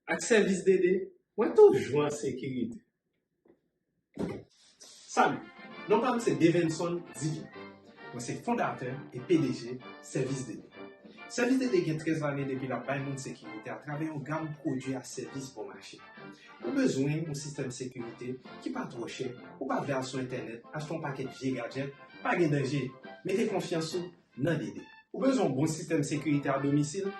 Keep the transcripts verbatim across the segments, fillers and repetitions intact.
Ak sèvis DD, mwen toujou an sekirite. Salut, non pa m se Devenson Divin. Mwen se fondatè e PDG Sèvis DD. Sèvis DD gen trèz lane depi l ap bay moun sekirite atravè yon gam pwodui ak sèvis bon mache. Ou bezwen yon sistèm sekirite ki pa twò chè, ou pa vle al sou entènèt, achte yon pakèt vye gadjèt, pa gen danje, mete konfyans ou nan DD. Ou bezwen yon bon sistèm sekirite a domisil?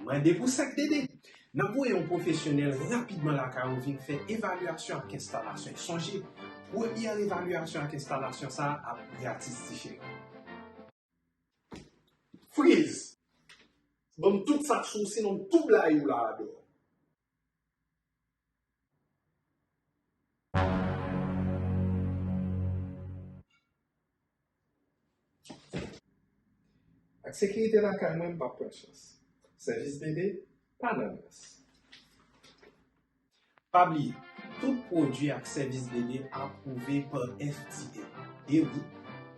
Mande pou sèk DD. N ap voye yon pwofesyonèl rapidman lakay ou vin fè evalyasyon ak enstalasyon. E sonje, premyè evalyasyon ak enstalasyon sa a ap gratis, ti cheri. Freeze! Ban m tout sa k sou ou, sinon m tou blayi w la adò. Ak sekirite lakay mwen, m p ap pran chans. Sèvis DD pa nan rans. Pa bliye, tout pwodui ak sèvis DD apwouve pa FDA. E wi,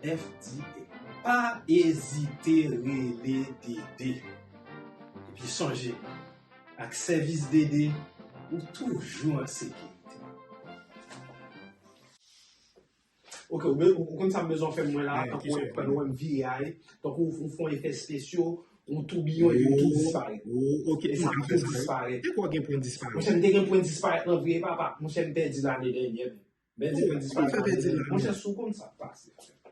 FDA. Pa ezite, rele DD. Epi sonje, ak sèvis DD, ou toujou an sekirite. Ok, ou, be- ou konn sa m bezwen fè mwen la, tankou wè, pandan wè m vire a, tankou ou fè yon efè spesyo, yon toubiyon, epi m tou disparèt. Oh, ok, e sa m ap fè tou sa, wi. Disparèt. Te kwè gen pwen disparèt. Monchè, m te gen pwen disparèt nan vre, papa. Monchè, m pèdi lane dènyè. M pèdi pwen disparèt lane dènyè. Monchè, si w konn sa k pase, frè.